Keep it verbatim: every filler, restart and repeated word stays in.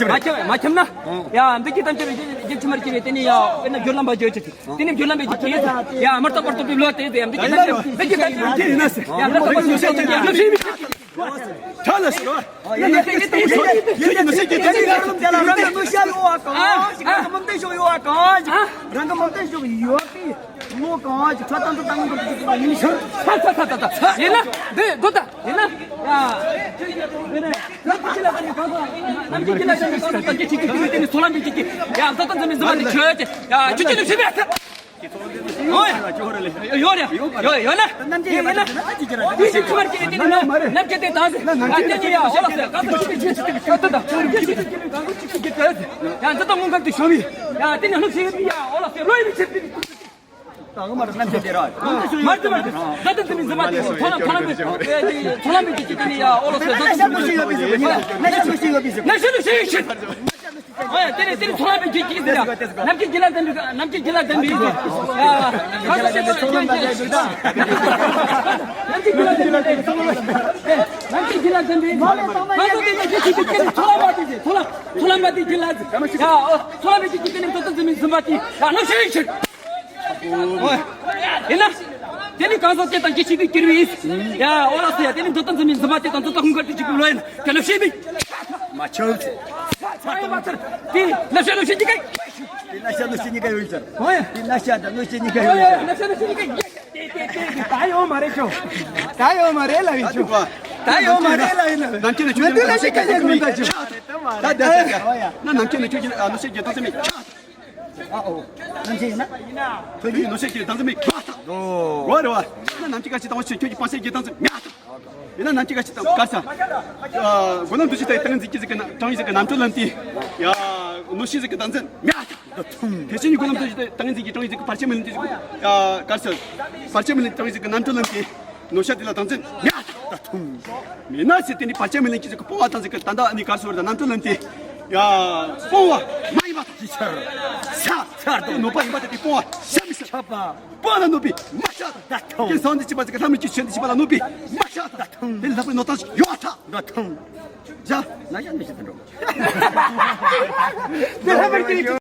མ་ཁྱབ་མ་ཁྱབ་ན། ཡ་འདི་གི་དམ་ཆོས་རྒྱུ་ཕྱི་མར་གྱི་རེད། དེ་ནི་ཡ་དཔེར་ན་སྦྱོར་ལམ་པ་བརྗོད་ཅིག་དེ་ནི་སྦྱོར་ལམ་པའི་གི་ཡ་མར་ཐོག་པར་ཐོག་པའི་བློ་དེ་ཡ་འདི་གི་དམ་ཆོས་འདི་གི་དམ་ཆོས་ཡ་མར་ཐོག་པར་ཐོག་པའི་བློ་དེ་ཡ་ཐལ་ལ་ཟེར་བ། ཡ་ཡ་ཡ་ཡ་ཡ་ཡ་ཡ་ཡ་ཡ་ཡ་ཡ་ཡ་རང་གི་མ་བསྟན་ཤོག་ཡོད་པ་གང་ཞིག་རང་གི་མ་བསྟན་ཤོག་ཡོད་པའི་ལོ་གང་ཞིག་ཚ་ཏང་ཏང་ཏང་ཏང་ཡིན་ཤར། ཚ་ཚ་ཚ་ཚ་ཚ་ཡིན་ན་འདི་འདུག་ད་ཡིན་ན། ཡ། ནམ་རྒྱུན་གྱི་ལ་དེ་ནི་ཚོ་ལམ་པའི་གཅིག་གིས་ཡ་ད་ད་འཛམ་བུ་གླིང་འཛམ་བུ་གླིང་ཁྱོད་ཀྱི་ཡ་ཁྱོད་ཀྱི་ནུབ་ཕྱེད་པའི་ཡོད་རེད། ཡོད་རེད། ཡོད་ཡོད་ན། ཡིན་ན། ཡིན་ཞིག་ཁྱི་མར་གྱི་དེ་ནི་ནམ་རྒྱུན་དེ་དང་ཟེར། ཡ་དེ་ནི་ཡ་འོ་ལ་ཟེར་ག་ཚོད་ཅིག་ཅིག་ཅིག་ཅིག་ཅིག་ཅིག་ཅིག་ཅིག་ཡ་འཛམ་བུ་གླིང་དུ་ཤོར་བའི་ཡ་དེ་ནི་ལྷུག་ཤིག་ཡ་འོ་ལ་ཟེར་ལོས་མི་ཆེ། ད་ག་མར་རྣམ་བཤད་དེ་ར། མར་དེ་མར་དེ། ད་དུང་དེ་ནི་འཛིན་མ་དེ་ཐོ་ལམ་ཐོ་ལམ་མི་དེ་ཐོ་ལམ་མི་དེ་ཅི་དེ་ནི་ཡ་ཨོ་ལོ་སེ་ད་དུང་ནམ་ཤེས་ཡོད་པའི་ཟེར་ནམ་ཤེས་ཡོད་པའི་ཟེར། ནམ་ཤེས་ནམ་ཤེས་ཡོད་ཤེས། ཨོ་ཡ་དེ་ནི་དེ་ནི་ཐོ་ལམ་མི་དེ་ཅི་དེ་ཡ་ནམ་མཁའི་དཀྱིལ་ལ་ལྡན་པའི་ནམ་མཁའི་དཀྱིལ་ལ་ལྡན་པའི་ཡ་ག་ས་ཤེས་ཤེས་ཤེས་ཤེས། ནམ་མཁའི་དཀྱིལ་ལ་ལྡན་པའི་ནམ་མཁའི་དཀྱིལ་ལ་ལྡན་པའི་ག་ས་དེ་ནི་དེ་ཅི་དེ་ཅི་ནི་ཐོ་ལམ་མ་དེ་ཟེར་ཐོ་ལམ་ཐོ་ལམ་མ་དེ་དཀྱིལ་ལ་ཟེར་ཡ་ཨོ་ཐོ་ལམ་མི་དེ་ཅི་དེ་ནི་ཐོ་ཐོ་འཛིན་མི་འཛིན་མ་དེ་ཡ་ནམ་ཤེས་ཤེས། ཡིན་ན། དེ་ནི་གང་ཟག་དེ་དང་སྐྱེ་འཆི་གི་སྐྱེ་བའི། ཡ་འོ་ལ་སེ་ཡ་དེ་ནི་འགྲོ་དང་འཛིན་མི་འཛིན་པ་དེ་དང་འགྲོ་དང་ཧུང་གར་དུ་འཇུག་པའི་བློ་ཡིན་ག་ལ་ཤེས་མི། མ་ཆོག་ཚེ། ཚ་ཡོད་མ་ཚར། དེ་ལ་ཤ་ལོ་ཤེས་ཀྱི་ག་དེ་ལ་ཤ་ལོ་ཤེས་ཀྱི་ག་ཡོད་ཚར། ཧོ་ཡ། དེ་ལ་ཤ་དང་ལོ་ཤེས་ཀྱི་ག་ཡོད་ཚར། ལ་ཤ་ལོ་ཤེས་ཀྱི་ག་ཡོད་ཚར། ད་ཡོད་མ་རེད་ཤོ། ད་ཡོད་མ་རེད་ལ་ཡིན་ཤོ། ད་ཡོད་མ་རེད་ལ་ཡིན་ན། ནམ་མཁའི་ནང་ཁྱོད་ཀྱི་ལ་ཤ་ཀ་ཡོད་མི་ད་ཤོ། ད་ད་ད་ད། ན་ནམ་མཁའི་ནང་ཁྱོད་ཀྱི་ལ་ཤ་ཀ་ཡོད་ཚར་མེད། ཨ་ཨོ། ནམ་ཞིག་ཡིན་ན། ཁྱོད་ཀྱིས་ནོར་ཤེས་ཀྱི་སྟངས་འཛིན་མེད་ཁྱོད་ཐག་རོ་རེ་བ། ཡིན་ན་ནམ་ཞིག་ག་ཞིག་དང་བ་ཞིག་ཁྱོད་ཀྱིས་སྤང་བྱའི་སྟངས་འཛིན་མེད་ཐག་ཡིན་ན་ནམ་ཞིག་ག་ཞིག་དང་ག་ས། སྒོ་ནམ་འདུ་ཤེས་དང་བཏང་འཛིན་གྱི་ཟིག་གི་ན་བཏང་ཡིན་ཟིག་གི་རྣམ་གྲོལ་ལམ་དེ། ཡ། ནོར་ཤེས་ཟིག་གི་སྟངས་འཛིན་མེད་ཐག་དེ་བཞིན་གྱི་སྒོ་ནམ་འདུ་ཤེས་དང་བཏང་འཛིན་གྱི་བཏང་ཡིན་ཟིག་གི་བར་ཆད་མི་ལེན་དེ་ཟིག་གི། ཡ། ག་ས། བར་ཆད་མི་ལེན་བཏང་ཡིན་ཟིག་གི་རྣམ་གྲོལ་ལམ་དེ། ནོར་ཤ་དེ་ལ་སྟངས་འཛིན་མེད་ཐག་མེད་ན་ཟེར་དེ་ནི་བར་ཆད་མི་ལེན་གྱི་ཟེར་གི་སྤོང་བ་དང་ཟེར་གི་ད་ལྟ་ནི་གར་སོང་བ་རེད་ད་རྣམ་གྲོལ་ལམ་དེ། ཡ། སྤོང་བ་མ་ཡིན་པ་དང་ཅི་ཆར། ས་ཆར་དང་ནོར་བ་ཡིན་པ་དེ་དེ་སྤོང་བ་ཤ་མི་ཤ། ཁྱབ་པ། སྤོང་ལ་ནོར་བུ་མ་ཤ་དང་ད་ཐུང་། དེ་སང་དེ་ཅི་པ་ཟེར་གི་ལྷ་མི་ཅི་ཆེན་དེ་ཅི་པ་ལ་ནོར་བུ་མ་ཤ་དང་ད་ཐུང་། དེ་ལྷག་པའི་ནོར་སྟངས་ཤིག་ཡོད་ཐག་ད་ཐུང་། བྱ། ན་ཡ་མི་ཤི་དང་འགྲོ། དེ་ལྷག་པའི་ཅི།